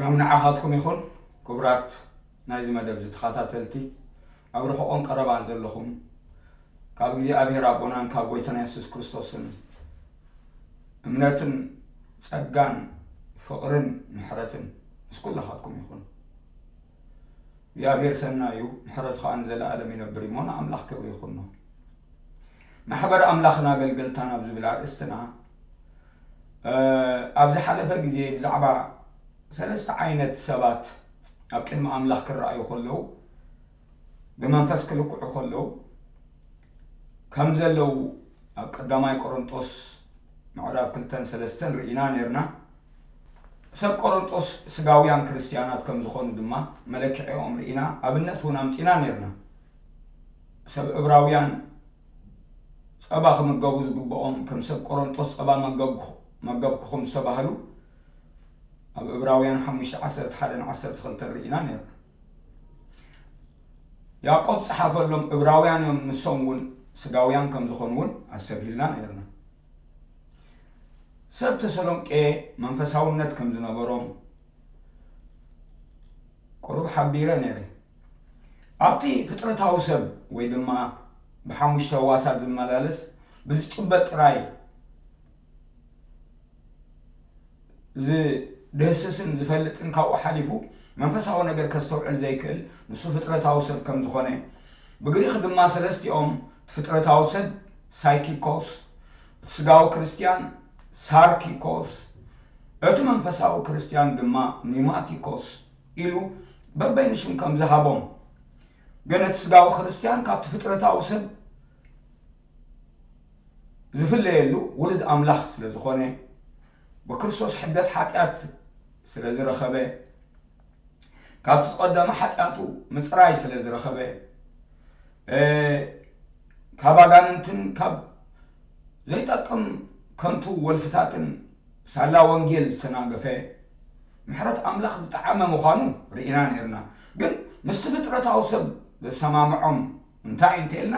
ኣብ ንዓኻትኩም ይኹን። ክቡራት ናይዚ መደብ እዚ ተኸታተልቲ፣ ኣብ ርሑቕን ቀረባን ዘለኹም፣ ካብ እግዚኣብሔር ኣቦናን ካብ ጎይታና የሱስ ክርስቶስን እምነትን ጸጋን ፍቕርን ምሕረትን ምስ ኩላኻትኩም ይኹን። እግዚኣብሔር ሰናይ እዩ፣ ምሕረቱ ኸኣ ንዘለኣለም ይነብር እዩ እሞ ንኣምላኽ ክብሪ ይኹኖ። ማሕበር ኣምላኽን ኣገልገልታን ኣብ ዝብል ኣርእስትና፣ እ፣ ኣብ ዝሓለፈ ግዜ ብዛዕባ ሰለስተ ዓይነት ሰባት ኣብ ቅድሚ ኣምላኽ ክረኣዩ ከለዉ፣ ብመንፈስ ክልክዑ ከለዉ ከም ዘለዉ ኣብ ቀዳማይ ቆሮንጦስ ምዕራፍ ክልተን ሰለስተን ርኢና ኔርና። ሰብ ቆሮንጦስ ስጋውያን ክርስትያናት ከም ዝኾኑ ድማ መለክዒኦም ርኢና፣ ኣብነት እውን ኣምጺና ኔርና። ሰብ እብራውያን ጸባ ክምገቡ ዝግብኦም ከም ሰብ ቆሮንጦስ ጸባ መገብኩ-፣ መገብኩኹም ዝተባህሉ ኣብ እብራውያን ሓሙሽተ ዓሰርተ ሓደ ን ዓሰርተ ክልተን ርኢና ኔርና። ያዕቆብ ጸሓፈሎም እብራውያን እዮም፣ ንሶም እውን ስጋውያን ከም ዝኾኑ እውን ኣስተብሂልና ኔርና። ሰብ ተሰሎንቄ መንፈሳውነት ከም ዝነበሮም ቁሩብ ሓቢረ ነይረ። ኣብቲ ፍጥረታዊ ሰብ ወይ ድማ ብሓሙሽተ ህዋሳት ዝመላለስ ብዝጭበጥ ጥራይ ዝድህስስን ዝፈልጥን ካብኡ ሓሊፉ መንፈሳዊ ነገር ከስተውዕል ዘይክእል ንሱ ፍጥረታዊ ሰብ ከም ዝኾነ፣ ብግሪኽ ድማ ሰለስቲኦም እቲ ፍጥረታዊ ሰብ ሳይኪኮስ፣ እቲ ስጋዊ ክርስትያን ሳርኪኮስ፣ እቲ መንፈሳዊ ክርስትያን ድማ ኒማቲኮስ ኢሉ በበይኑ ሽም ከም ዝሃቦም፣ ግን እቲ ስጋዊ ክርስትያን ካብቲ ፍጥረታዊ ሰብ ዝፍለየሉ ውሉድ ኣምላኽ ስለ ዝኾነ፣ ብክርስቶስ ሕገት ሓጢኣት ስለ ዝረኸበ፣ ካብቲ ዝቐደመ ሓጢኣቱ ምጽራይ ስለ ዝረኸበ፣ እ፣ ካብ ኣጋንንትን ካብ ዘይጠቅም ከንቱ ወልፍታትን ሳላ ወንጌል ዝተናገፈ፣ ምሕረት ኣምላኽ ዝጠዓመ ምዃኑ ርኢና ኔርና። ግን ምስቲ ፍጥረታዊ ሰብ ዘሰማምዖም እንታይ እዩ እንተኢልና፣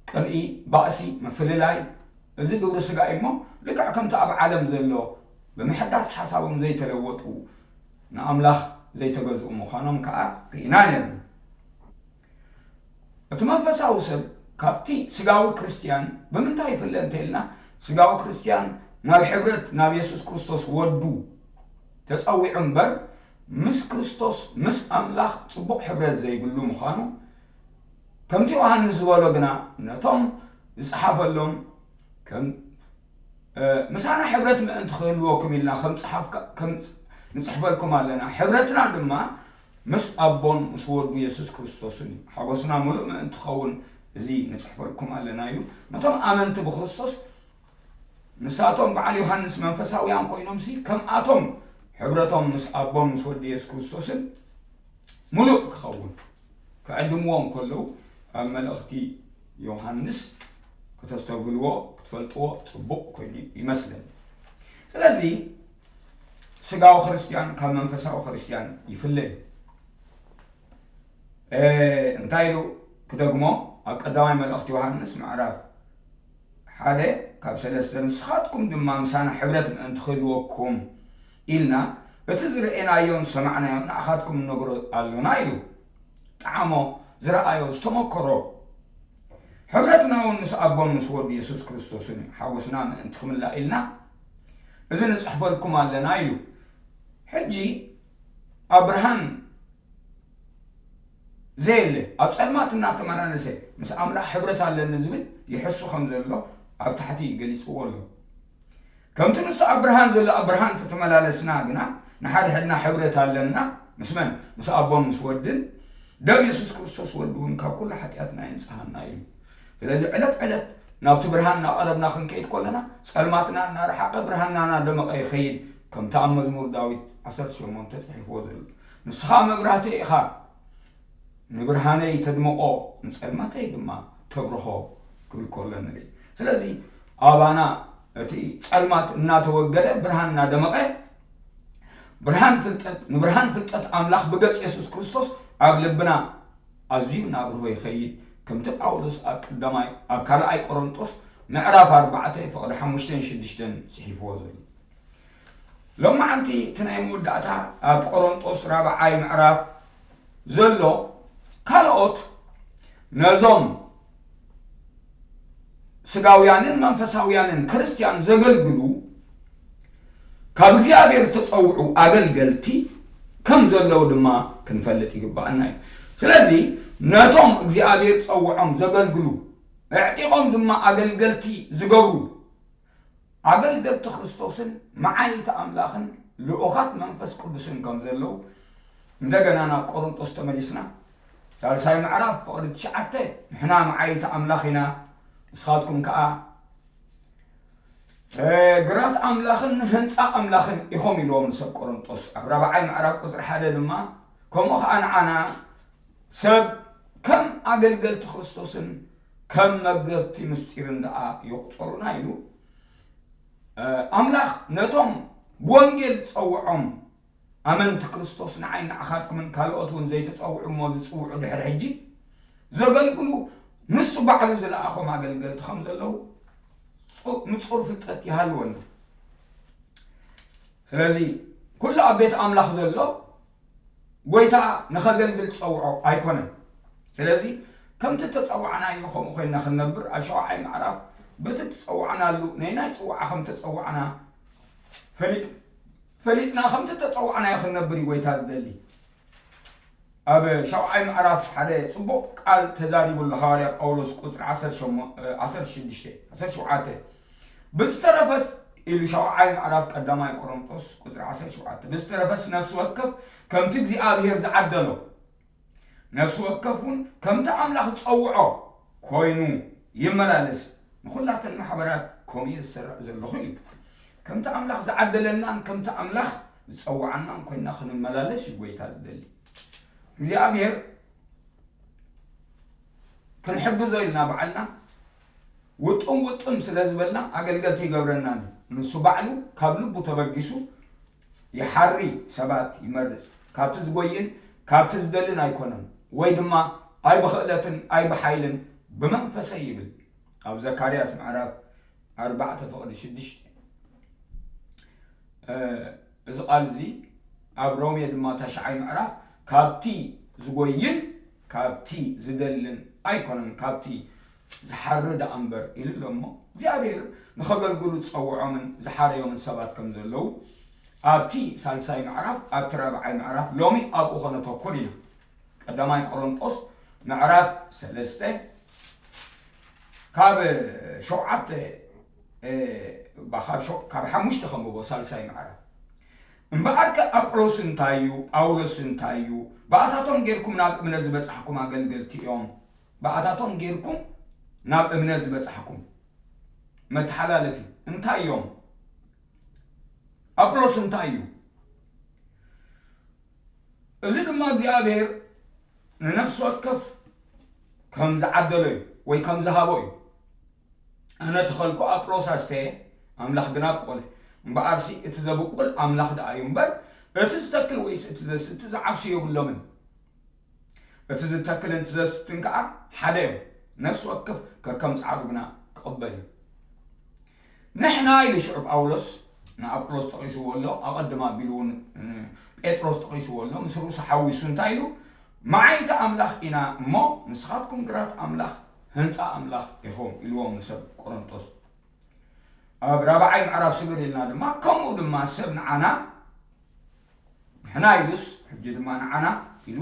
ቅንኢ፣ ባእሲ፣ ምፍልላይ፣ እዚ ግብሪ ስጋ እዩ እሞ፣ ልክዕ ከምቲ ኣብ ዓለም ዘሎ ብምሕዳስ ሓሳቦም ዘይተለወጡ ንኣምላኽ ዘይተገዝኡ ምዃኖም ከኣ ርኢና ኔርና። እቲ መንፈሳዊ ሰብ ካብቲ ስጋዊ ክርስትያን ብምንታይ ይፍለ እንተ ኢልና፣ ስጋዊ ክርስትያን ናብ ሕብረት ናብ የሱስ ክርስቶስ ወዱ ተጸዊዑ እምበር፣ ምስ ክርስቶስ፣ ምስ ኣምላኽ ጽቡቕ ሕብረት ዘይብሉ ምዃኑ፣ ከምቲ ዮሃንስ ዝበሎ ግና፣ ነቶም ዝጸሓፈሎም ከም፣ እ፣ ምሳና ሕብረት ምእንቲ ክህልወኩም ኢልና ከም ጸሓፍካ-፣ ከም ጽ-፣ ንጽሕፈልኩም ኣለና። ሕብረትና ድማ ምስ ኣቦን ምስ ወዱ የሱስ ክርስቶስን እዩ። ሓጎስና ምሉእ ምእንቲ ክኸውን እዚ ንጽሕፈልኩም ኣለና ኢሉ ነቶም ኣመንቲ ብክርስቶስ፣ ንሳቶም በዓል ዮሃንስ መንፈሳውያን ኮይኖምሲ፣ ከምኣቶም ሕብረቶም ምስ ኣቦን ምስ ወዲ የሱስ ክርስቶስን ምሉእ ክኸውን ክዕድምዎ እንከለዉ፣ ኣብ መልእኽቲ ዮሃንስ ከተስተብህልዎ፣ ክትፈልጥዎ ጽቡቕ ኮይኑ ይመስለኒ። ስለዚ ስጋዊ ክርስትያን ካብ መንፈሳዊ ክርስትያን ይፍለ እዩ። እ፣ እንታይ ኢሉ ክደግሞ? ኣብ ቀዳማይ መልእኽቲ ዮሃንስ ምዕራፍ ሓደ ካብ ሰለስተ፣ "ንስኻትኩም ድማ ምሳና ሕብረት ምእንቲ ክህልወኩም ኢልና፣ እቲ ዝረኤናዮን ዝሰማዕናዮን ንኣኻትኩም ንነግሮ ኣሎና" ኢሉ። ጠዓሞ፣ ዝረኣዮ፣ ዝተመከሮ። "ሕብረትና እውን ምስ ኣቦን ምስ ወዱ የሱስ ክርስቶስን እዩ። ሓጎስና ምእንቲ ክምላእ ኢልና፣ እዚ ንጽሕፈልኩም ኣለና" ኢሉ። ሕጂ ኣብ ብርሃን ዘየለ፣ ኣብ ጸልማት እናተመላለሰ ምስ ኣምላኽ ሕብረት ኣለኒ ዝብል ይሕሱ ከም ዘሎ ኣብ ታሕቲ ገሊጽዎ ኣሎ። ከምቲ ንሱ ኣብ ብርሃን ዘሎ ኣብ ብርሃን እንተተመላለስና ግና፣ ንሓድሕድና ሕብረት ኣለና። ምስ መን? ምስ ኣቦን ምስ ወድን። ደም የሱስ ክርስቶስ ወዱ እውን ካብ ኩሉ ሓጢኣትና የንጽሃና እዩ። ስለዚ ዕለት ዕለት ናብቲ ብርሃን እናቐረብና ክንከይድ ከለና፣ ጸልማትና እናረሓቐ ብርሃንና እናደመቐ ይኸይድ። ከምቲ ኣብ መዝሙር ዳዊት ዓሰርተ ሸሞንተ ጽሒፍዎ ዘሎ፣ "ንስኻ መብራህተይ ኢኻ፣ ንብርሃነይ ተድምቖ፣ ንጸልማተይ ድማ ተብርሆ" ክብል ከሎ ንርኢ። ስለዚ ኣባና እቲ ጸልማት እናተወገደ፣ ብርሃን እናደመቐ፣ ብርሃን ፍልጠት፣ ንብርሃን ፍልጠት ኣምላኽ ብገጽ የሱስ ክርስቶስ ኣብ ልብና ኣዝዩ እናብርሆ ይኸይድ። ከምቲ ጳውሎስ ኣብ ቀዳማይ፣ ኣብ ካልኣይ ቆሮንጦስ ምዕራፍ ኣርባዕተ ፍቕዲ ሓሙሽተን ሽዱሽተን ጽሒፍዎ ዘሎ። ሎማዓንቲ እቲ ናይ መወዳእታ ኣብ ቆሮንጦስ ራብዓይ ምዕራፍ ዘሎ ካልኦት ነዞም ስጋውያንን መንፈሳውያንን ክርስትያን ዘገልግሉ ካብ እግዚኣብሔር ዝተጸውዑ ኣገልገልቲ ከም ዘለዉ ድማ ክንፈልጥ ይግባኣና እዩ። ስለዚ ነቶም እግዚኣብሔር ጸውዖም ዘገልግሉ፣ ኣዕጢቖም ድማ ኣገልገልቲ ዝገብሩ ኣገልገልቲ ክርስቶስን መዓይይቲ ኣምላኽን ልኡኻት መንፈስ ቅዱስን ከም ዘለዉ እንደገና ናብ ቆሮንጦስ ተመሊስና ሳልሳይ ምዕራፍ ፍቕዲ ትሽዓተ ንሕና መዓይይቲ ኣምላኽ ኢና፣ ንስኻትኩም ከኣ ግራት ኣምላኽን ህንፃ ኣምላኽን ኢኹም ኢልዎም ንሰብ ቆሮንጦስ። ኣብ ራብዓይ ምዕራፍ ቁፅሪ ሓደ ድማ ከምኡ ከዓ ንዓና ሰብ ከም ኣገልገልቲ ክርስቶስን ከም መገብቲ ምስጢርን ደኣ ይቑፀሩና ኢሉ ኣምላኽ ነቶም ብወንጌል ዝፀውዖም ኣመንቲ ክርስቶስ ንዓይ ንዓኻትኩምን ካልኦት እውን ዘይተጸውዑ እሞ ዝጽውዑ ድሕሪ ሕጂ ዘገልግሉ ንሱ ባዕሉ ዝለኣኾም ኣገልገልቲ ከም ዘለዉ ንጹር ፍልጠት ይሃልወና። ስለዚ ኩሉ ኣብ ቤት ኣምላኽ ዘሎ ጎይታ ንኸገልግል ዝጸውዖ ኣይኮነን። ስለዚ ከምቲ ተጸዋዕናዮ ከምኡ ኮይንና ክንነብር ኣብ ሸውዓይ ምዕራፍ በቲ ተጸዋዕናሉ ነይናይ ጽዋዓ ከም ተጸዋዕና ፈሊጥ ፈሊጥና ከምቲ ተጸዋዕናዮ ክንነብር እዩ ጎይታ ዝደሊ። ኣብ ሻውዓይ ምዕራፍ ሓደ ጽቡቕ ቃል ተዛሪቡ ኣሎ ሃዋርያ ጳውሎስ ቁጽሪ ዓሰርተ ሽዱሽተ ዓሰርተ ሸውዓተ ብዝተረፈስ ኢሉ ሻውዓይ ምዕራፍ ቀዳማይ ቆሮንጦስ ቁጽሪ ዓሰርተ ሸውዓተ ብዝተረፈስ ነፍሲ ወከፍ ከምቲ እግዚኣብሔር ዝዓደሎ ነፍሲ ወከፍ እውን ከምቲ ኣምላኽ ዝጸውዖ ኮይኑ ይመላለስ። ንኹላተን ማሕበራት ከምኡ እየ ዝሰርዕ ዘለኹ ኢሉ። ከምቲ ኣምላኽ ዝዓደለናን ከምቲ ኣምላኽ ዝጸውዓናን ኮይና ክንመላለስ እዩ ጎይታ ዝደሊ። እግዚኣብሔር ክንሕግዞ ኢልና ባዕልና ውጥም ውጥም ስለ ዝበልና ኣገልገልቲ ይገብረናን እዩ። ንሱ ባዕሉ ካብ ልቡ ተበጊሱ ይሓሪ ሰባት ይመርጽ። ካብቲ ዝጎይን ካብቲ ዝደልን ኣይኮነን፣ ወይ ድማ ኣይብኽእለትን ኣይብሓይልን ብመንፈሰይ ይብል ኣብ ዘካርያስ ምዕራፍ ኣርባዕተ ፍቕዲ ሽዱሽተ። እዚ ቃል እዚ ኣብ ሮሜ ድማ ታሽዓይ ምዕራፍ ካብቲ ዝጎይን ካብቲ ዝደልን ኣይኮነን፣ ካብቲ ዝሓሪ ደኣ እምበር ኢሉ ኣሎ እሞ እግዚኣብሔር ንኸገልግሉ ዝጸውዖምን ዝሓረዮምን ሰባት ከም ዘለዉ ኣብቲ ሳልሳይ ምዕራፍ ኣብቲ ራብዓይ ምዕራፍ ሎሚ ኣብኡ ኸነተኩር ኢና። ቀዳማይ ቆሮንጦስ ምዕራፍ ሰለስተ ካብ ሸውዓተ ካብ ሓሙሽተ ከንብቦ ሳልሳይ ምዕራፍ እምበኣርከ ኣጵሎስ እንታይ እዩ? ጳውሎስ እንታይ እዩ? ብኣታቶም ጌርኩም ናብ እምነት ዝበጻሕኩም ኣገልገልቲ እዮም። ብኣታቶም ጌርኩም ናብ እምነት ዝበጻሕኩም መተሓላለፊ እንታይ እዮም? ኣጵሎስ እንታይ እዩ? እዚ ድማ እግዚኣብሔር ንነፍሲ ወከፍ ከም ዝዓደሎ እዩ ወይ ከም ዝሃቦ እዩ። ኣነ ተኸልኩ ኣጵሎስ ኣስተየ ኣምላኽ ግን ኣብቆለ። እምበኣርሲ እቲ ዘብቁል ኣምላኽ ደኣ እዩ እምበር እቲ ዝተክል ወይስ እቲ ዘስቲ ዝዓብሱ የብሎምን። እቲ ዝተክልን እቲ ዘስትን ከኣ ሓደ እዮም። ነፍሲ ወከፍ ከከም ጻዕሩ ግና ክቕበል እዩ። ንሕና ኢሉ ሽዑ ጳውሎስ ንኣጵሎስ ጠቒስዎ ኣሎ፣ ኣቐድም ኣቢሉ እውን ጴጥሮስ ጠቒስዎ ኣሎ፣ ምስ ርእሱ ሓዊሱ እንታይ ኢሉ መዓይቲ ኣምላኽ ኢና እሞ ንስኻትኩም ግራት ኣምላኽ ህንፃ ኣምላኽ ኢኹም ኢልዎም ንሰብ ቆሮንጦስ። ኣብ ራብዓይ ምዕራፍ ስግር ኢልና ድማ ከምኡ ድማ ሰብ ንዓና ንሕና ኢሉስ ሕጂ ድማ ንዓና ኢሉ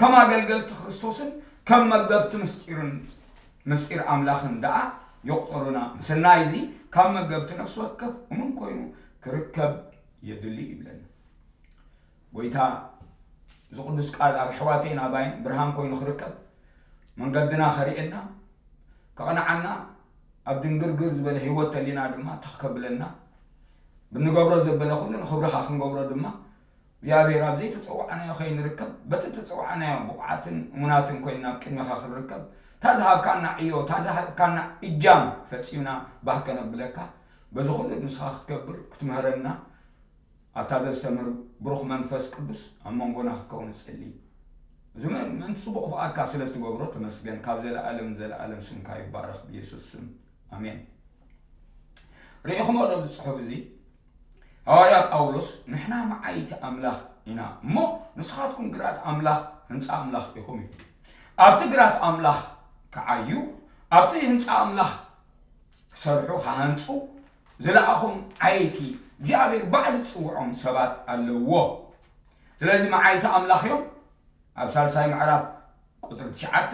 ከም ኣገልገልቲ ክርስቶስን ከም መገብቲ ምስጢርን ምስጢር ኣምላኽን ደኣ የቑጸሩና። ምስናይ እዚ ካብ መገብቲ ነፍሲ ወከፍ እሙን ኮይኑ ክርከብ የድሊ ይብለና። ጎይታ እዚ ቅዱስ ቃል ኣብ ኣሕዋተይን ኣባይን ብርሃን ኮይኑ ክርከብ መንገድና ከርእየና ከቕንዓና ኣብ ድንግርግር ዝበለ ህይወት ተሊና ድማ ትኽ ከብለና ብንገብሮ ዘበለ ኩሉ ንኽብርኻ ክንገብሮ ድማ እግዚኣብሔር ኣብ ዘይተጸዋዕናዮ ከይንርከብ በቲ ተጸዋዕናዮ ብቑዓትን እሙናትን ኮይንና ኣብ ቅድሜኻ ክንርከብ እታ ዝሃብካና ዕዮ እታ ዝሃብካና እጃም ፈጺምና ባህ ከነብለካ በዚ ኩሉ ንስኻ ክትገብር ክትምህረና ኣታ ዘስተምህር ብሩኽ መንፈስ ቅዱስ ኣብ መንጎና ክትከውን እጽሊ። እዚ ምእንቲ ጽቡቕ ፍቓድካ ስለ እትገብሮ ተመስገን። ካብ ዘለኣለም ንዘለኣለም ስምካ ይባረኽ ብየሱስ ስም ኣሜን። ርኢኹሞ ዶ እዚ ጽሑፍ እዚ? ሃዋርያ ጳውሎስ፣ "ንሕና መዓይቲ ኣምላኽ ኢና እሞ፣ ንስኻትኩም ግራት ኣምላኽ፣ ህንጻ ኣምላኽ ኢኹም" እዩ። ኣብቲ ግራት ኣምላኽ ክዓዩ፣ ኣብቲ ህንጻ ኣምላኽ ክሰርሑ፣ ክሃንጹ ዝለኣኾም ዓየይቲ እግዚኣብሔር ባዕሉ ዝጽውዖም ሰባት ኣለዎ። ስለዚ መዓይቲ ኣምላኽ እዮም። ኣብ ሳልሳይ ምዕራፍ ቁጽሪ ትሽዓተ፣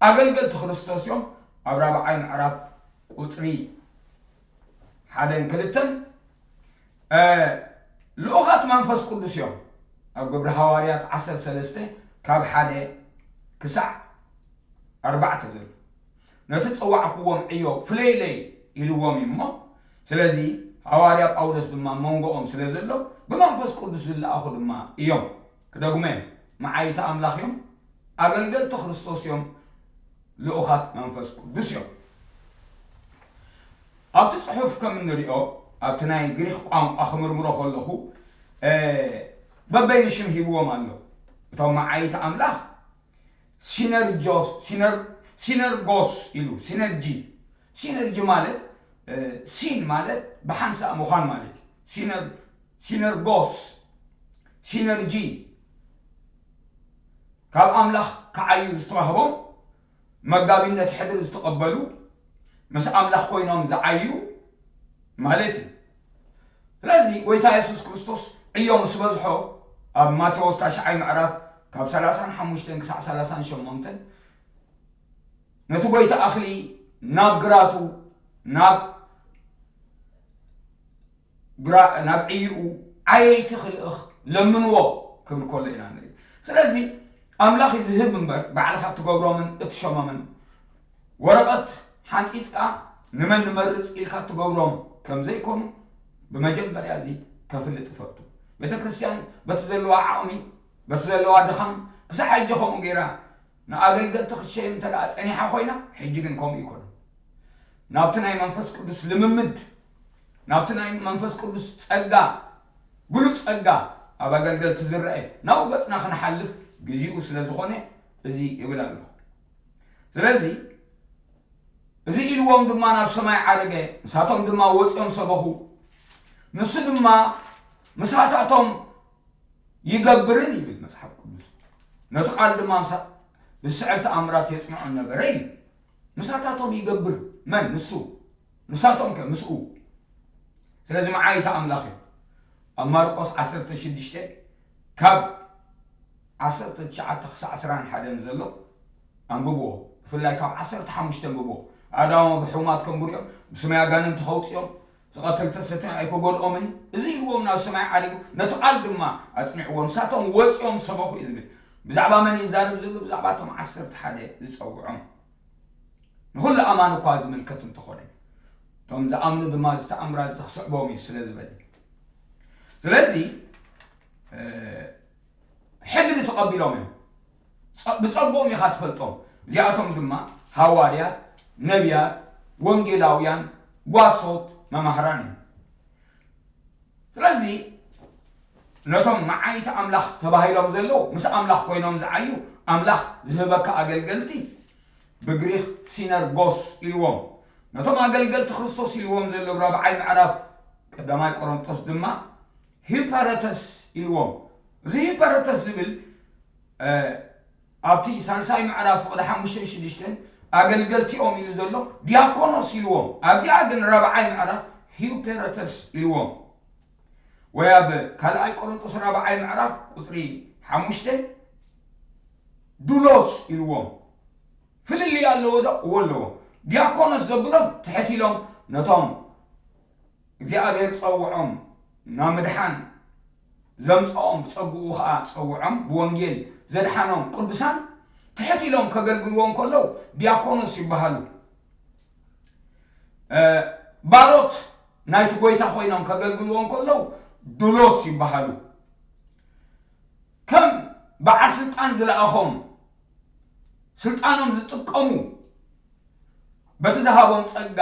ኣገልገልቲ ክርስቶስ እዮም። ኣብ ራብዓይ ምዕራፍ ቁጽሪ ሓደን ክልተን፣ እ፣ ልኡኻት መንፈስ ቅዱስ እዮም። ኣብ ግብሪ ሃዋርያት ዓሰርተ ሰለስተ ካብ ሓደ ክሳዕ ኣርባዕተ ዘሎ። ነቲ ዝጸዋዕክዎም ዕዮ ፍለይለይ ኢልዎም እዩ እሞ፣ ስለዚ ሃዋርያ ጳውሎስ ድማ መንጎኦም ስለ ዘሎ፣ ብመንፈስ ቅዱስ ዝለኣኹ ድማ እዮም። ክደግሞ እዮም። መዓይቲ ኣምላኽ እዮም። ኣገልገልቲ ክርስቶስ እዮም። ልኡኻት መንፈስ ቅዱስ እዮም። ኣብቲ ጽሑፍ ከም እንሪኦ፣ ኣብቲ ናይ ግሪኽ ቋንቋ ክምርምሮ ከለኹ፣ እ፣ በበይኑ ሽም ሂብዎም ኣሎ። እቶም መዓይቲ ኣምላኽ ሲነርጆስ፣ ሲነር-፣ ሲነርጎስ ኢሉ፣ ሲነርጂ። ሲነርጂ ማለት፣ እ፣ ሲን ማለት ብሓንሳእ ምዃን ማለት እዩ። ሲነር-፣ ሲነርጎስ፣ ሲነርጂ፣ ካብ ኣምላኽ ክዓዩ ዝተዋህቦም፣ መጋቢነት ሕድሪ ዝተቐበሉ፣ ምስ ኣምላኽ ኮይኖም ዝዓዩ ማለት እዩ። ስለዚ ጎይታ የሱስ ክርስቶስ ዕዮ ምስ በዝሖ፣ ኣብ ማቴዎስ ታሽዓይ ምዕራፍ ካብ ሰላሳን ሓሙሽተን ክሳዕ ሰላሳን ሸሞንተን፣ ነቲ ጎይታ ኣኽሊ ናብ ግራቱ፣ ናብ ግራ-፣ ናብ ዕይኡ ዓየይቲ ክልእኽ ለምንዎ ክብል ከሎ ኢና ንርኢ። ስለዚ ኣምላኽ እዩ ዝህብ እምበር፣ ባዕልኻ እትገብሮምን እትሸሞምን፣ ወረቐት ሓንጺጽካ ንመን ንመርጽ ኢልካ እትገብሮም ከም ዘይኮኑ ብመጀመርያ እዚ ከፍልጥ እፈቱ። ቤተ ክርስቲያን በቲ ዘለዋ ዓቕሚ፣ በቲ ዘለዋ ድኻም፣ ክሳዕ ሕጂ ከምኡ ገይራ ንኣገልገልቲ ክትሸይም እንተ ደኣ ጸኒሓ ኮይና፣ ሕጂ ግን ከምኡ ኣይኮነን። ናብቲ ናይ መንፈስ ቅዱስ ልምምድ፣ ናብቲ ናይ መንፈስ ቅዱስ ጸጋ፣ ግሉጽ ጸጋ ኣብ ኣገልገልቲ ዝረአ፣ ናብኡ ገጽና ክንሓልፍ ግዜኡ ስለ ዝኾነ፣ እዚ ይብል ኣለኹ። ስለዚ፣ እዚ ኢልዎም ድማ ናብ ሰማይ ዓረገ፣ ንሳቶም ድማ ወጺኦም ሰበኹ። ንሱ ድማ ምሳታቶም ይገብርን ይብል መጽሓፍ ቅዱስ። ነቲ ቃል ድማ ምሳ-፣ ብዝስዕብ ተኣምራት የጽንዖን ነበረ ይብል። ምሳታቶም ይገብር መን? ንሱ። ንሳቶም ከ ምስኡ። ስለዚ መዓይቲ ኣምላኽ እዩ። ኣብ ማርቆስ ዓሰርተ ሽዱሽተ ካብ ዓሰርተ ትሽዓተ ክሳዕ ዕስራን ሓደን ዘሎ ኣንብብዎ። ብፍላይ ካብ ዓሰርተ ሓሙሽተ ኣንብብዎ። ኣዳሞ ብሕሙማት ከንብሩ እዮም፣ ብስመይ ኣጋንንቲ ከውፅኦም፣ ዝቐተል ተሰትዮ ኣይክጎድኦምን እዩ። እዚ ኢልዎም ናብ ሰማይ ዓሪጉ፣ ነቲ ቃል ድማ ኣጽኒዕዎ፣ ንሳቶም ወጺኦም ሰበኹ እዩ ዝብል። ብዛዕባ መን ይዛረብ ዘሎ? ብዛዕባ እቶም ዓሰርተ ሓደ ዝጸውዖም። ንኹሉ ኣማኒ እኳ ዝምልከት እንተኾነ፣ እቶም ዝኣምኑ ድማ እዚ ተኣምራት እዚ ክስዕቦም እዩ ስለ ዝበለ። ስለዚ፣ እ፣ ሕድሪ ተቐቢሎም እዮም። ጸ-፣ ብጸግኦም ኢኻ ትፈልጦም። እዚኣቶም ድማ ሃዋርያት፣ ነቢያት፣ ወንጌላውያን፣ ጓሶት፣ መማህራን እዮም። ስለዚ ነቶም መዓይቲ ኣምላኽ ተባሂሎም ዘለዉ፣ ምስ ኣምላኽ ኮይኖም ዝዓዩ፣ ኣምላኽ ዝህበካ ኣገልገልቲ፣ ብግሪኽ ሲነርጎስ ኢልዎም። ነቶም ኣገልገልቲ ክርስቶስ ኢልዎም ዘለዉ ራብዓይ ምዕራፍ ቀዳማይ ቆሮንጦስ ድማ ሂፐረተስ ኢልዎም። እዚ ሂፐረተስ ዝብል፣ እ፣ ኣብቲ ሳልሳይ ምዕራፍ ፍቕዲ ሓሙሽተን ሽዱሽተን ኣገልገልቲኦም ኢሉ ዘሎ ዲያኮኖስ ኢልዎም። ኣብዚኣ ግን ራብዓይ ምዕራፍ ሂፐረተስ ኢልዎም። ወይ ኣብ ካልኣይ ቆሮንጦስ ራብዓይ ምዕራፍ ቁጽሪ ሓሙሽተ ዱሎስ ኢልዎም። ፍልልይ ኣለዎ ዶ? እዎ ኣለዎ። ዲያኮኖስ ዘብሎም ትሕት ኢሎም ነቶም እግዚኣብሔር ጸውዖም ናብ ምድሓን ዘምጽኦም፣ ብጸግኡ ኸኣ ጸውዖም ብወንጌል ዘድሓኖም ቅዱሳን ትሕት ኢሎም ከገልግልዎ እንከለዉ ዲያኮኖስ ይበሃሉ። እ፣ ባሮት ናይቲ ጐይታ ኮይኖም ከገልግልዎ እንከለዉ ዱሎስ ይበሃሉ። ከም በዓል ስልጣን ዝለኣኾም፣ ስልጣኖም ዝጥቀሙ፣ በቲ ዝሃቦም ጸጋ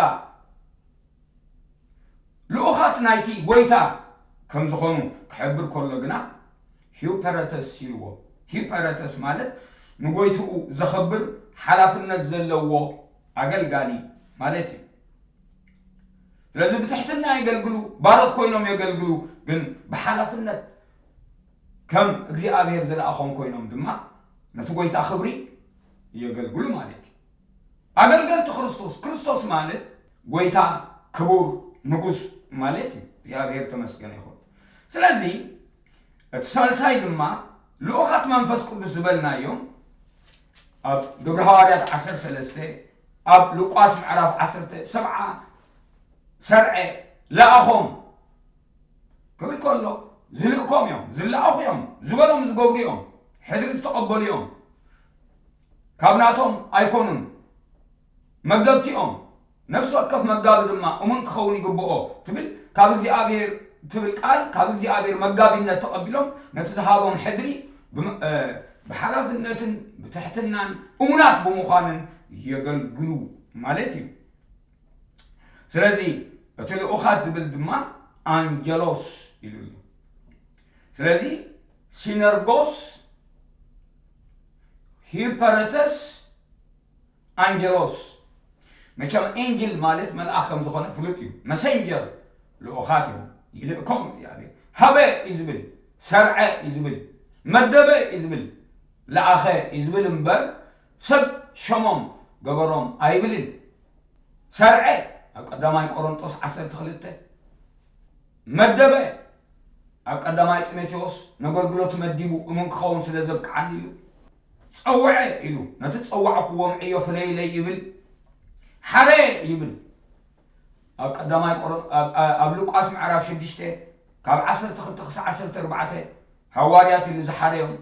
ልኡኻት ናይቲ ጐይታ ከም ዝኾኑ ክሕብር ከሎ ግና ሂፐረተስ ኢልዎ። ሂፐረተስ ማለት ንጐይትኡ ዘኽብር ሓላፍነት ዘለዎ ኣገልጋሊ ማለት እዩ። ስለዚ ብትሕትና የገልግሉ፣ ባሮት ኮይኖም የገልግሉ፣ ግን ብሓላፍነት ከም እግዚኣብሔር ዝለኣኾም ኮይኖም ድማ ነቲ ጎይታ ክብሪ የገልግሉ ማለት እዩ። ኣገልገልቲ ክርስቶስ፣ ክርስቶስ ማለት ጎይታ፣ ክቡር፣ ንጉስ ማለት እዩ። እግዚኣብሔር ተመስገነ ይኹን። ስለዚ እቲ ሳልሳይ ድማ ልኡኻት መንፈስ ቅዱስ ዝበልናዮም ኣብ ግብሪ ሃዋርያት ዓሰርተ ሰለስተ፣ ኣብ ሉቃስ ምዕራፍ ዓሰርተ ሰብዓ ሰርዐ ለኣኾም ክብል ከሎ ዝልእኮም እዮም፣ ዝለኣኹ እዮም፣ ዝበሎም ዝገብሩ እዮም፣ ሕድሪ ዝተቐበሉ እዮም። ካብ ናቶም ኣይኮኑን፣ መገብቲ እዮም። ነፍሲ ወከፍ መጋቢ ድማ እሙን ክኸውን ይግብኦ ትብል ካብ እግዚኣብሔር ትብል ቃል ካብ እግዚኣብሔር መጋቢነት ተቐቢሎም ነቲ ዝሃቦም ሕድሪ ብም- እ፣ ብሓላፍነትን ብትሕትናን እሙናት ብምዃንን የገልግሉ ማለት እዩ። ስለዚ እቲ ልኡኻት ዝብል ድማ ኣንጀሎስ ኢሉ ኣሎ። ስለዚ ሲነርጎስ፣ ሂፐረተስ፣ ኣንጀሎስ። መቸም ኤንጅል ማለት መልኣኽ ከም ዝኾነ ፍሉጥ እዩ። መሰንጀር ልኡኻት እዮም። ይልእኮም እግዚኣብሔር። ሃበ እዩ ዝብል፣ ሰርዐ እዩ ዝብል፣ መደበ እዩ ዝብል፣ ለኣኸ እዩ ዝብል እምበር ሰብ ሸሞም ገበሮም ኣይብልን። ሰርዐ ኣብ ቀዳማይ ቆሮንጦስ ዓሰርተ ክልተ፣ መደበ ኣብ ቀዳማይ ጢሞቴዎስ ነገልግሎት መዲቡ እሙን ክኸውን ስለ ዘብቅዓኒ ኢሉ፣ ጸውዐ ኢሉ ነቲ ጸዋዕኩዎም ዕዮ ፍለይለይ ይብል፣ ሓረ ይብል። ኣብ ቀዳማይ ቆሮ- ኣብ- ኣብ- ኣብ ሉቃስ ምዕራፍ ሽዱሽተ ካብ ዓሰርተ ክልተ ክሳዕ ዓሰርተ ኣርባዕተ ሃዋርያት ኢሉ ዝሓረዮም፣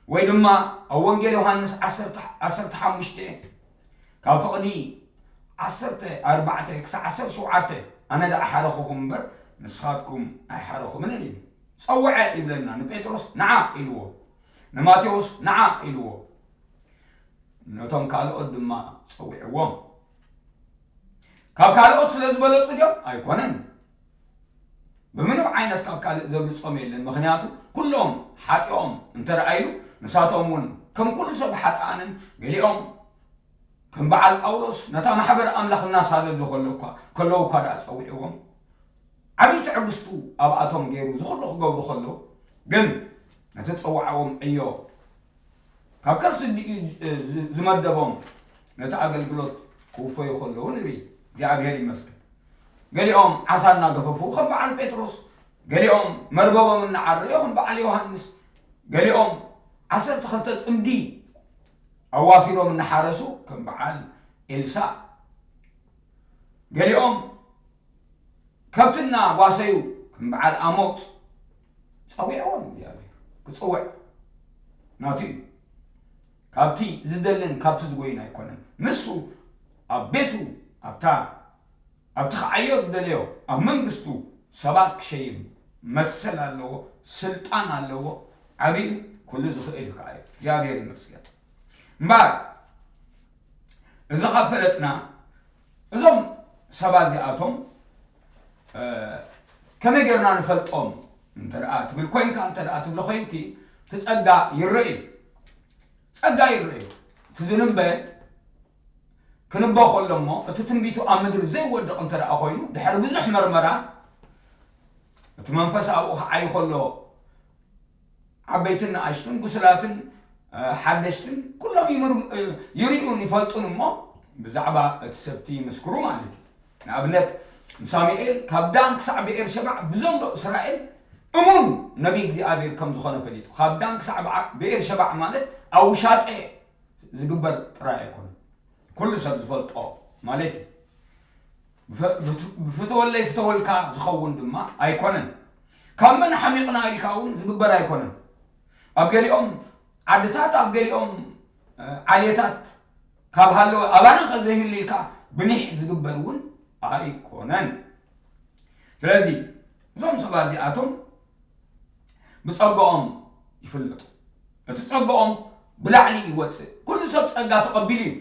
ወይ ድማ ኣብ ወንጌል ዮሃንስ ዓሰርተ ዓሰርተ ሓሙሽተ ካብ ፍቕዲ ዓሰርተ ኣርባዕተ ክሳዕ ዓሰርተ ሸውዓተ ኣነ ደኣ ሓረኹኹም እምበር ንስኻትኩም ኣይሓረኹምን እዩ። ጸውዐ ይብለና። ንጴጥሮስ ንዓ ኢልዎ፣ ንማቴዎስ ንዓ ኢልዎ፣ ነቶም ካልኦት ድማ ጸዊዕዎም። ካብ ካልኦት ስለ ዝበለጹ ድዮም? ኣይኮነን። ብምንም ዓይነት ካብ ካልእ ዘብልጾም የለን። ምኽንያቱ ኩሎም ሓጢኦም እንተ ደኣ ኢሉ ንሳቶም እውን ከም ኩሉ ሰብ ሓጥኣንን ገሊኦም ከም በዓል ጳውሎስ ነታ ማሕበር ኣምላኽ እናሳደዱ ከለዉ እኳ ከለዉ እኳ ደኣ ጸዊዕዎም ዓብዪ ትዕግስቱ ኣብኣቶም ገይሩ ዝኹሉ ክገብሩ ከለዉ ግን ነቲ ጸዋዕዎም ዕዮ ካብ ከርሲ ኣዲኡ ዝመደቦም ነቲ ኣገልግሎት ክውፈዩ ከለዉ ንርኢ። እግዚኣብሔር ይመስገን። ገሊኦም ዓሳ እናገፈፉ ከም በዓል ጴጥሮስ፣ ገሊኦም መርበቦም እናዓረዩ ከም በዓል ዮሃንስ፣ ገሊኦም ዓሰርተ ክልተ ጽምዲ ኣዋፊሮም እናሓረሱ ከም በዓል ኤልሳእ፣ ገሊኦም ከብትና ጓሰዩ ከም በዓል ኣሞጽ ጸዊዕዎም እግዚኣብሔር። ክጽውዕ ናቱ እዩ። ካብቲ ዝደልን ካብቲ ዝጎይን ኣይኮነን። ንሱ ኣብ ቤቱ ኣብታ ኣብቲ ክዓዮ ዝደለዮ ኣብ መንግስቱ ሰባት ክሸይም መሰል ኣለዎ፣ ስልጣን ኣለዎ፣ ዓብዩ ኩሉ ዝኽእል እዩ ከዓ እዩ። እግዚኣብሔር ይመስገን። እምበኣር እዚ ካብ ፈለጥና እዞም ሰባት እዚኣቶም ከመይ ጌርና ንፈልጦም እንተ ደኣ ትብል ኮይንካ እንተ ደኣ ትብሎ ኮይንኪ እቲ ጸጋ ይረእ እዩ። ጸጋ ይረእ እዩ። እቲ ዝንበ ክንበ ከሎ እሞ እቲ ትንቢቱ ኣብ ምድሪ ዘይወድቕ እንተ ደኣ ኮይኑ ድሕሪ ብዙሕ መርመራ እቲ መንፈስ ኣብኡ ክዓይ ከሎ ዓበይትን ንኣሽቱን ብሱላትን ሓደሽትን ኩሎም ይርዩን ይፈልጡን እሞ ብዛዕባ እቲ ሰብቲ ይምስክሩ ማለት እዩ። ንኣብነት ንሳሙኤል ካብ ዳን ክሳዕ ብኤር ሸባዕ ብዘሎ እስራኤል እሙን ነቢይ እግዚኣብሔር ከም ዝኾነ ፈሊጡ ካብ ዳን ክሳዕ ብኤር ሸባዕ ማለት ኣብ ውሻጠ ዝግበር ጥራይ ኣይኮነን። ኩሉ ሰብ ዝፈልጦ ማለት እዩ። ብፈተወለይ ፍተወልካ ዝኸውን ድማ ኣይኮነን። ካብ መን ሓሚቕና ኢልካ እውን ዝግበር ኣይኮነን። ኣብ ገሊኦም ዓድታት ኣብ ገሊኦም ዓሌታት ካብ ሃለወ ኣባና ከዘይህሉ ኢልካ ብኒሕ ዝግበር እውን ኣይኮነን። ስለዚ እዞም ሰባት እዚኣቶም ብጸጋኦም ይፍለጡ። እቲ ጸጋኦም ብላዕሊ ይወጽእ። ኩሉ ሰብ ጸጋ ተቐቢሉ እዩ።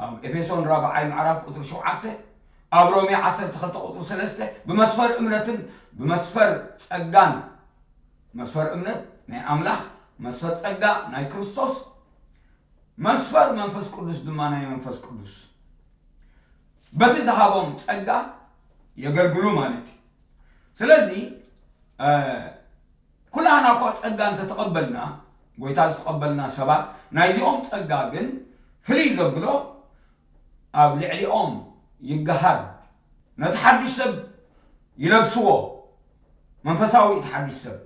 ኣብ ኤፌሶን ራብዓይ ምዕራፍ ቁጽሪ ሸውዓተ፣ ኣብ ሮሜ ዓሰርተ ክልተ ቁጽሪ ሰለስተ ብመስፈር እምነትን ብመስፈር ጸጋን፣ መስፈር እምነት ናይ ኣምላኽ፣ መስፈር ጸጋ ናይ ክርስቶስ፣ መስፈር መንፈስ ቅዱስ ድማ ናይ መንፈስ ቅዱስ። በቲ ዝሃቦም ጸጋ የገልግሉ ማለት እዩ። ስለዚ ኩላህና እኳ ጸጋ እንተተቐበልና፣ ጎይታ ዝተቐበልና ሰባት፣ ናይዚኦም ጸጋ ግን ፍልይ ዘብሎ ኣብ ልዕሊኦም ይገሃድ። ነቲ ሓድሽ ሰብ ይለብስዎ። መንፈሳዊ እቲ ሓድሽ ሰብ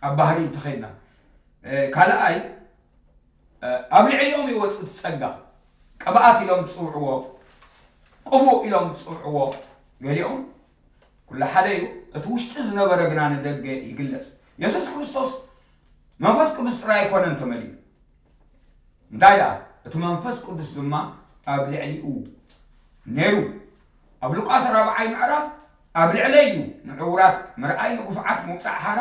ኣብ ባህሪ እንተኸድና፣ ካልኣይ ኣብ ልዕሊኦም ይወጽእ እቲ ጸጋ። ቅብኣት ኢሎም ዝጽውዕዎ፣ ቅቡእ ኢሎም ዝጽውዕዎ ገሊኦም ኩሉ ሓደ እዩ። እቲ ውሽጢ ዝነበረ ግና ንደገ ይግለጽ። የሱስ ክርስቶስ መንፈስ ቅዱስ ጥራይ ኣይኮነን ተመሊኡ። እንታይ ደኣ? እቲ መንፈስ ቅዱስ ድማ ኣብ ልዕሊኡ ነይሩ። ኣብ ሉቃስ ራብዓይ ምዕራፍ ኣብ ልዕለይ እዩ፣ ንዕውራት ምርኣይ፣ ንጉፍዓት ምውጻእ ሓራ፣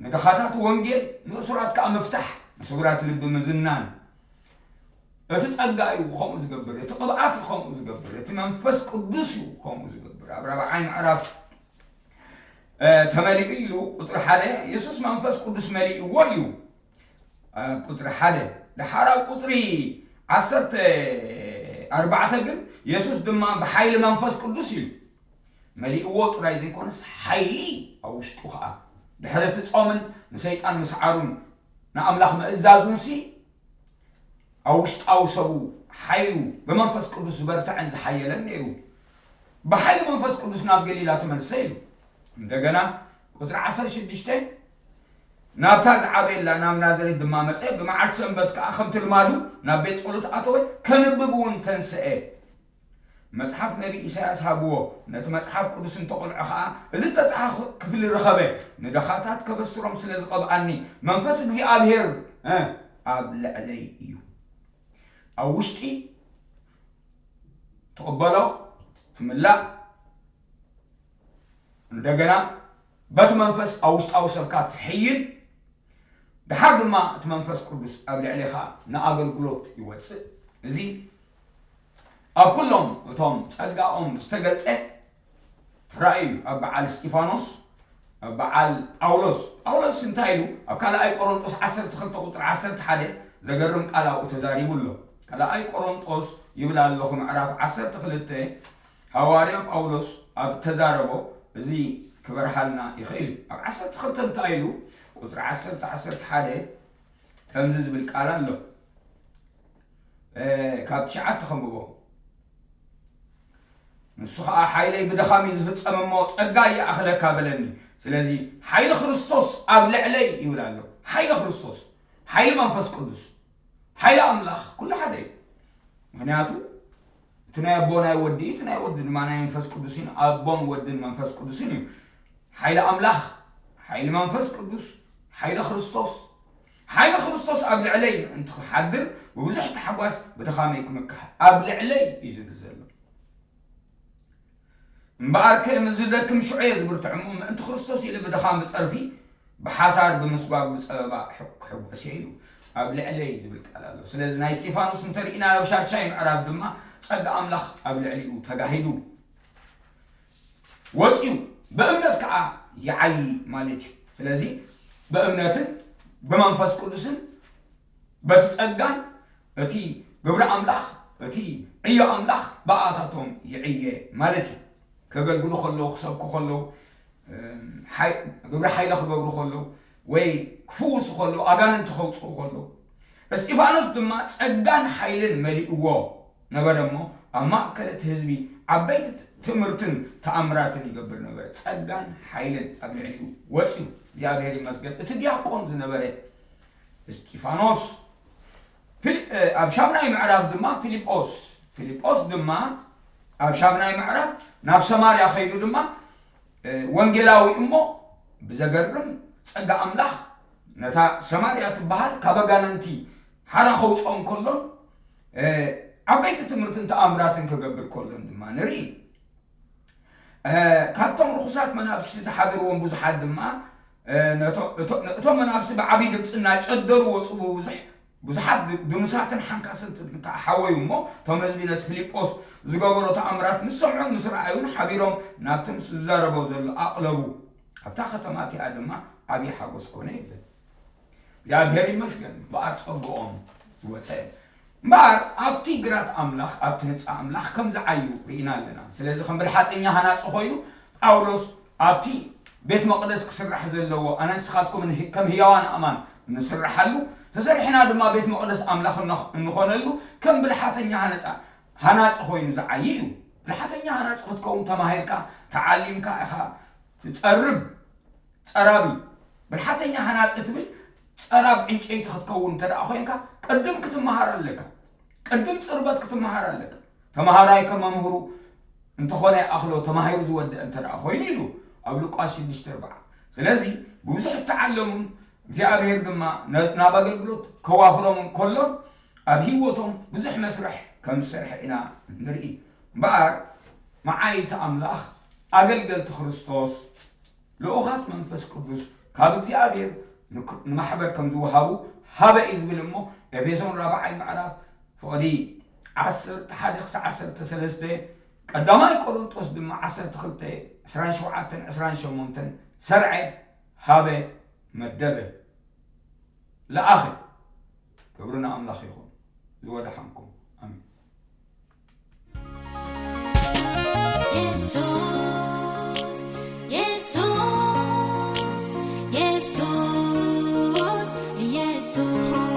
ንድኻታት ወንጌል፣ ንእሱራት ከኣ ምፍታሕ፣ ንስጉራት ልቢ ምዝናን። እቲ ጸጋ እዩ ከምኡ ዝገብር፣ እቲ ቅብኣት እዩ ከምኡ ዝገብር፣ እቲ መንፈስ ቅዱስ እዩ ከምኡ ዝገብር። ኣብ ራብዓይ ምዕራፍ ተመሊኡ ኢሉ ቁጽሪ ሓደ፣ የሱስ መንፈስ ቅዱስ መሊእዎ ኢሉ። ቁጽሪ ሓደ። ደሓር ኣብ ቁጽሪ ዓሰርተ ኣርባዕተ ግን፣ የሱስ ድማ ብሓይሊ መንፈስ ቅዱስ ኢሉ። መሊእዎ ጥራይ ዘይኮነስ ሓይሊ ኣብ ውሽጡ ኸኣ። ድሕሪ እቲ ጾምን ንሰይጣን ምስዓሩን ንኣምላኽ ምእዛዙንሲ፣ ኣብ ውሽጣዊ ሰቡ ሓይሉ ብመንፈስ ቅዱስ ዝበርትዐን ዝሓየለን ነይሩ። ብሓይሊ መንፈስ ቅዱስ ናብ ገሊላ ተመልሰ ኢሉ። እንደገና ቁጽሪ ዓሰርተ ሽዱሽተ፣ ናብታ ዝዓበየላ ናብ ናዝሬት ድማ መጸ፣ ብመዓልቲ ሰንበት ከኣ ከምቲ ልማዱ ናብ ቤት ጸሎት ኣተወ፣ ከንብብ እውን ተንስአ። መጽሓፍ ነቢ ኢሳያስ ሃብዎ፣ ነቲ መጽሓፍ ቅዱስ እንተቖልዖ ኸኣ፣ እዚ እተጻሕፈ ክፍሊ ረኸበ፣ ንደኻታት ከበስሮም ስለ ዝቐብኣኒ፣ መንፈስ እግዚኣብሔር፣ እ፣ ኣብ ልዕለይ እዩ። ኣብ ውሽጢ ትቕበሎ፣ ትምላእ፣ እንደገና በቲ መንፈስ ኣብ ውሽጣዊ ሰብካ ትሕይል፣ ደሓር ድማ እቲ መንፈስ ቅዱስ ኣብ ልዕሌኻ ንኣገልግሎት ይወጽእ። እዚ ኣብ ኩሎም እቶም ጸጋኦም ዝተገልጸ ተራእዩ እዩ። ኣብ በዓል እስጢፋኖስ፣ ኣብ በዓል ጳውሎስ። ጳውሎስ እንታይ ኢሉ? ኣብ ካልኣይ ቆሮንጦስ ዓሰርተ ክልተ ቁጽሪ ዓሰርተ ሓደ ዘገርም ቃል ኣብኡ ተዛሪቡ ኣሎ። ካልኣይ ቆሮንጦስ ይብል ኣለኹ፣ ምዕራፍ ዓሰርተ ክልተ፣ ሃዋርያ ጳውሎስ ኣብ ተዛረቦ እዚ ክበርሃልና ይኽእል እዩ። ኣብ ዓሰርተ ክልተ እንታይ ኢሉ? ቁጽሪ ዓሰርተ፣ ዓሰርተ ሓደ ከምዚ ዝብል ቃል ኣሎ። እ፣ ካብ ትሽዓተ ከንብቦ። ንሱ ኸኣ፣ "ሓይለይ ብድኻም እዩ ዝፍጸም እሞ፣ ጸጋ ይኣኽለካ" በለኒ። ስለዚ፣ "ሓይሊ ክርስቶስ ኣብ ልዕለይ" ይብል ኣሎ። ሓይሊ ክርስቶስ፣ ሓይሊ መንፈስ ቅዱስ፣ ሓይሊ ኣምላኽ፣ ኩሉ ሓደ እዩ። ምኽንያቱ፣ እቲ ናይ ኣቦ ናይ ወዲ እዩ፣ እቲ ናይ ወዲ ድማ ናይ መንፈስ ቅዱስ እዩ። ኣቦን ወድን መንፈስ ቅዱስን እዩ። ሓይሊ ኣምላኽ፣ ሓይሊ መንፈስ ቅዱስ፣ ሓይሊ ክርስቶስ፣ ሓይሊ ክርስቶስ ኣብ ልዕለይ ምእንቲ ክሓድር ብብዙሕ ታሕጓስ ብድኻመይ ክምካሕ ኣብ ልዕለይ እዩ ዝብል ዘሎ። እምበኣርከ ምስ ዝደክም ሽዑ እየ ዝብርትዕ እሞ፣ ምእንቲ ክርስቶስ ኢለ ብድኻም ብጸርፊ ብሓሳር ብምስጓግ ብጸበባ ክሕጎስ እየ ኢሉ ኣብ ልዕለይ ዝብል ቃል ኣሎ። ስለዚ ናይ እስጢፋኖስ እንተርኢና ኣብ ሻድሻይ ምዕራፍ ድማ ጸጋ ኣምላኽ ኣብ ልዕሊኡ ተጋሂዱ ወጺኡ ብእምነት ከዓ ይዓዪ ማለት እዩ። ስለዚ ብእምነትን ብመንፈስ ቅዱስን በቲ ጸጋን እቲ ግብሪ ኣምላኽ፣ እቲ ዕዮ ኣምላኽ ብኣታቶም ይዕየ ማለት እዩ። ከገልግሉ ከለዉ፣ ክሰብኩ ከለዉ፣ ግብሪ ሓይሊ ክገብሩ ከለዉ፣ ወይ ክፍውሱ ከለዉ፣ ኣጋንንቲ ከውፅኡ ከለዉ። እስጢፋኖስ ድማ ጸጋን ሓይልን መሊእዎ ነበረ እሞ፣ ኣብ ማእከል እቲ ህዝቢ ዓበይቲ ትምህርትን ተኣምራትን ይገብር ነበረ። ጸጋን ሓይልን ኣብ ልዕሊኡ ወፂኡ። እግዚኣብሔር ይመስገን። እቲ ዲያቆን ዝነበረ እስጢፋኖስ፣ ፊል-፣ እ፣ ኣብ ሻምናይ ምዕራፍ ድማ ፊልጶስ፣ ፊልጶስ ድማ ኣብ ሻምናይ ምዕራፍ ናብ ሰማርያ ከይዱ ድማ፣ እ፣ ወንጌላዊ እሞ ብዘገርም ጸጋ ኣምላኽ ነታ ሰማርያ ትበሃል ካብ ኣጋንንቲ ሓራ ከውጽኦም ከሎን፣ እ፣ ዓበይቲ ትምህርትን ተኣምራትን ክገብር ከሎን ድማ ንርኢ። እ፣ ካብቶም ርኹሳት መናፍስቲ ዝሓደርዎም ብዙሓት ድማ፣ እ፣ ነቶ-፣ እቶ-፣ እቶም መናፍስቲ ብዓብዪ ድምፂ እናጨደሩ ወፁ። ብዙሕ፣ ብዙሓት ድ-፣ ድሙሳትን ሓንካስንትን ከዓ ሓወዩ እሞ፣ እቶም ህዝቢ ነቲ ፊልጶስ ዝገበሮ ተኣምራት ምስ ሰምዑን ምስ ረኣዩን ሓቢሮም ናብቲ ንሱ ዝዛረቦ ዘሎ ኣቕለቡ። ኣብታ ከተማ እቲኣ ድማ ዓብዪ ሓጎስ ኮነ ይብል። እግዚኣብሔር ይመስገን፣ እምበኣር ጸግኦም ዝወጸ። እምበኣር ኣብቲ ግራት ኣምላኽ፣ ኣብቲ ህንፃ ኣምላኽ ከም ዝዓዩ ርኢና ኣለና። ስለዚ ከም ብልሓጠኛ ሃናፂ ኮይኑ ጳውሎስ ኣብቲ ቤት መቕደስ ክስራሕ ዘለዎ ኣነ ንስኻትኩም ከም ህያዋን ኣእማን ንስርሓሉ፣ ተሰሪሕና ድማ ቤት መቕደስ ኣምላኽ እንኾነሉ ከም ብልሓተኛ ሃነፃ ሃናፂ ኮይኑ ዝዓይ እዩ። ብልሓተኛ ሃናፂ ክትከውን ተማሂርካ ተዓሊምካ ኢኻ ትፀርብ። ፀራቢ ብልሓተኛ ሃናፂ ትብል ፀራብ ዕንጨይቲ ክትከውን እንተ ደኣ ኮይንካ ቅድም ክትመሃር ኣለካ። ቅድም ፅርበት ክትመሃር ኣለካ። ተምሃራይ ከመምህሩ እንተኾነ ይኣኽሎ ተማሂሩ ዝወድእ እንተ ደኣ ኮይኑ ኢሉ ኣብ ሉቃስ ሽዱሽተ ኣርብዓ። ስለዚ ብዙሕ እተዓለሙን እግዚኣብሔር ድማ ናብ ኣገልግሎት ከዋፍሮም እንከሎን ኣብ ህይወቶም ብዙሕ መስርሕ ከም ዝሰርሐ ኢና ንርኢ። እምበኣር መዓይቲ ኣምላኽ ኣገልገልቲ ክርስቶስ ልኡኻት መንፈስ ቅዱስ ካብ እግዚኣብሔር ንማሕበር ከም ዝወሃቡ ሃበ እዩ ዝብል እሞ ኤፌሶን ራብዓይ ምዕራፍ ፍቕዲ ዓሰርተ ሓደ ክሳዕ ዓሰርተ ሰለስተ፣ ቀዳማይ ቆሮንጦስ ድማ ዓሰርተ ክልተ ዕስራን ሸውዓተን ዕስራን ሸሞንተን ሰርዐ፣ ሃበ፣ መደበ፣ ለኣኸ። ክብሪ ንኣምላኽ ይኹን። ዝወደሓንኩም። ኣሜን። የሱስ የሱስ የሱስ የሱስ